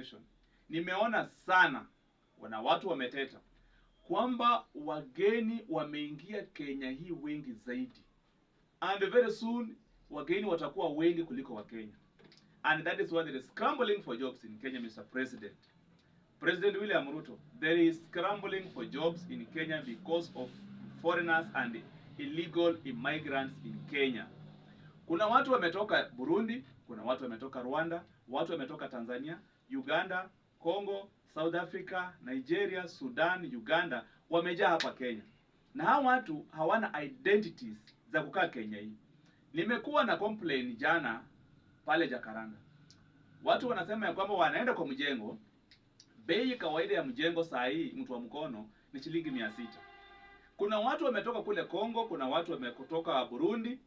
administration. Nimeona sana wana watu wameteta kwamba wageni wameingia Kenya hii wengi zaidi, and very soon wageni watakuwa wengi kuliko Wakenya, and that is why there is scrambling for jobs in Kenya. Mr. President, President William Ruto, there is scrambling for jobs in Kenya because of foreigners and illegal immigrants in Kenya. Kuna watu wametoka Burundi, kuna watu wametoka Rwanda, watu wametoka Tanzania, Uganda, Congo, South Africa, Nigeria, Sudan, Uganda, wamejaa hapa Kenya. Na hawa watu hawana identities za kukaa Kenya hii. Nimekuwa na complain jana pale Jacaranda. Watu wanasema ya kwamba wanaenda kwa mjengo, bei kawaida ya mjengo saa hii mtu wa mkono ni shilingi 600. Kuna watu wametoka kule Congo, kuna watu wametoka Burundi.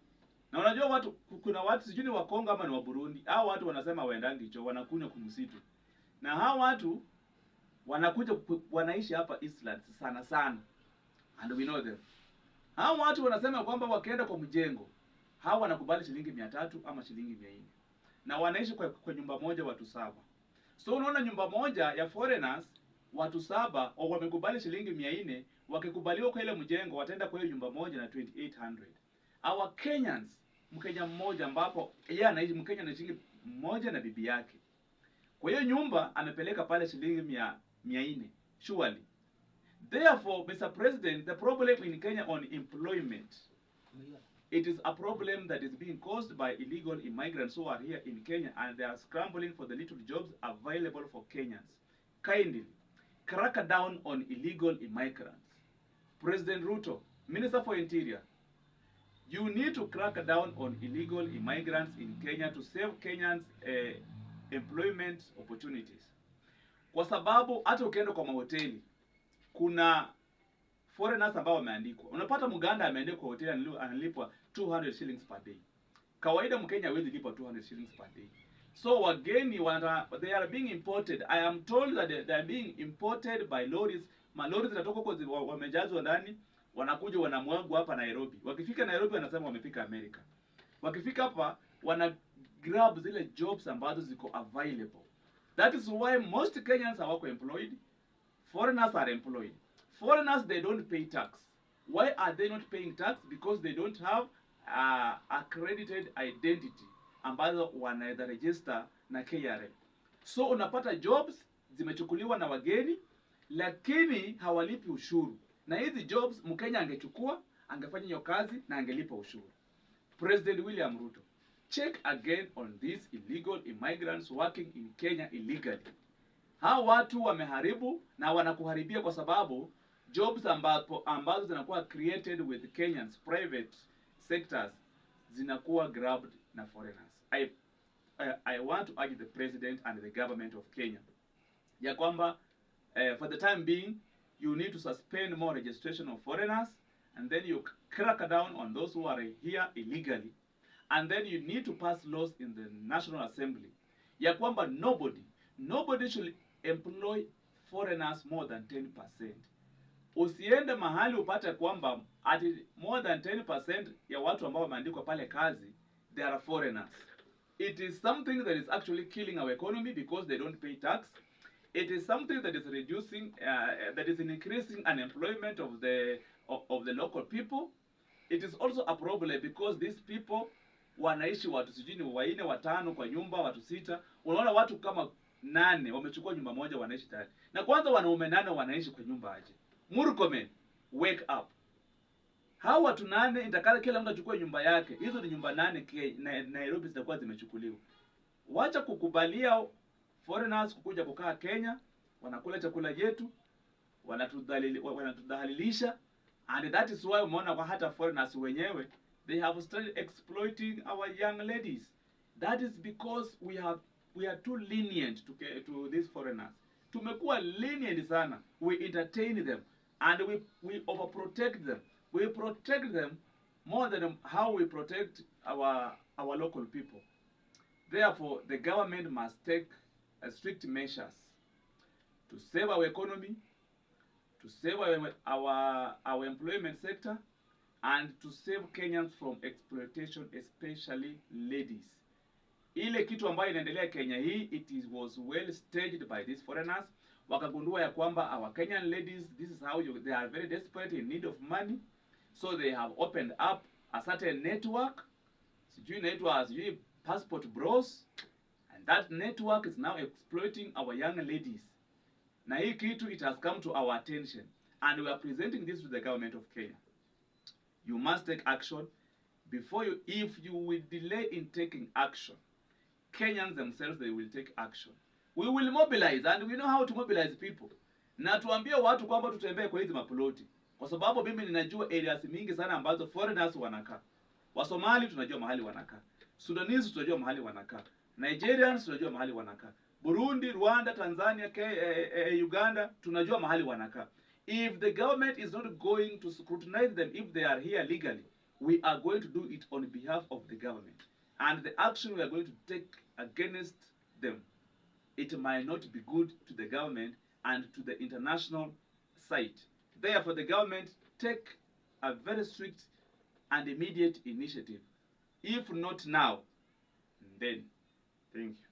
Na unajua watu, kuna watu sijui ni wa Kongo ama ni wa Burundi. Hao watu wanasema waendangi choo, wanakunywa kumsitu. Na hao watu wanakuja wanaishi hapa Eastlands sana sana. And we know them. Hao watu wanasema kwamba wakienda kwa mjengo, hao wanakubali shilingi 300 ama shilingi 400. Na wanaishi kwa nyumba moja watu 7. So unaona nyumba moja ya foreigners watu 7 wamekubali shilingi 400, wakikubaliwa kwa ile mjengo wataenda kwa hiyo nyumba moja na 2800. Our Kenyans, Mkenya mmoja ambapo yeye anaishi, Mkenya ana shilingi moja na bibi yake. Kwa hiyo nyumba amepeleka pale shilingi 400 surely. Therefore, Mr. President, the problem in Kenya on employment, it is a problem that is being caused by illegal immigrants who are here in Kenya, and they are scrambling for the little jobs available for Kenyans. Kindly, crack down on illegal immigrants. President Ruto, Minister for Interior, you need to crack down on illegal immigrants in Kenya to save Kenyans employment opportunities. Kwa sababu hata ukienda kwa mahoteli, kuna foreigners ambao wameandikwa. Unapata Muganda ameandikwa kwa hoteli analipwa 200 shillings per day. Kawaida Mkenya hawezi lipwa 200 shillings per day. So wageni they are being imported. I am told that they are being imported by lorries. Malori zinatoka huko wamejazwa ndani, wanakuja wanamwagwa hapa Nairobi. Wakifika Nairobi wanasema wamefika Amerika. Wakifika hapa wana grab zile jobs ambazo ziko available. That is why most Kenyans hawako employed. Foreigners are employed. Foreigners, they don't pay tax. Why are they not paying tax? Because they don't have accredited identity ambazo wanaweza register na KRA. So unapata jobs zimechukuliwa na wageni lakini hawalipi ushuru. Na hizi jobs Mkenya angechukua, angefanya hiyo kazi na angelipa ushuru. President William Ruto, check again on these illegal immigrants working in Kenya illegally. Hao watu wameharibu na wanakuharibia kwa sababu jobs ambazo zinakuwa created with Kenyans private sectors zinakuwa grabbed na foreigners. I want to urge the president and the government of Kenya ya kwamba for the time being you need to suspend more registration of foreigners, and then you crack down on those who are here illegally, and then you need to pass laws in the National Assembly ya kwamba nobody should employ foreigners more than 10%. Usiende mahali upate kwamba ati more than 10% ya watu ambao wameandikwa pale kazi they are foreigners. It is something that is actually killing our economy because they don't pay tax. It is something that is reducing, that is increasing unemployment of the local people. It is also a problem because these people wanaishi watu sijui ni 4, 5 kwa nyumba, watu 6. Unaona watu kama 8 wamechukua nyumba moja wanaishi tayari. Na kwanza wanaume 8 wanaishi kwa nyumba aje? Murkomen, wake up. Hao watu 8 itakala kila mtu achukue nyumba yake. Hizo ni nyumba 8 Nairobi zitakuwa zimechukuliwa. Wacha kukubalia foreigners kukuja kukaa Kenya, wanakula chakula yetu, wanatudhalilisha, and that is why umeona kwa hata foreigners wenyewe they have started exploiting our young ladies. That is because we are too lenient to these foreigners. Tumekuwa lenient sana. We entertain them and we overprotect them. We protect them more than how we protect our local people. Therefore, the government must take strict measures to save our economy, to save our employment sector, and to save Kenyans from exploitation, especially ladies. Ile kitu ambayo inaendelea Kenya hii, it was well staged by these foreigners. Wakagundua ya kwamba our Kenyan ladies, this is how you, they are very desperate, in need of money, so they have opened up a certain network, sijui inaitwa sijui Passport Bros, and that network is now exploiting our young ladies. Na hii kitu, it has come to our attention and we are presenting this to the government of Kenya. You must take action before you. If you will delay in taking action, Kenyans themselves, they will take action. We will mobilize, and we know how to mobilize people. Na tuambie watu kwamba tutembee kwa hizi maploti, kwa sababu mimi ninajua areas mingi sana ambazo foreigners wanakaa. Wasomali tunajua mahali wanakaa, Sudanese tunajua mahali wanakaa, Nigerians tunajua mahali wanakaa, Burundi, Rwanda, Tanzania, Uganda tunajua mahali wanakaa. If the government is not going to scrutinize them, if they are here legally, we are going to do it on behalf of the government. And the action we are going to take against them, it might not be good to the government and to the international site. Therefore, the government take a very strict and immediate initiative. If not now, then. Thank you.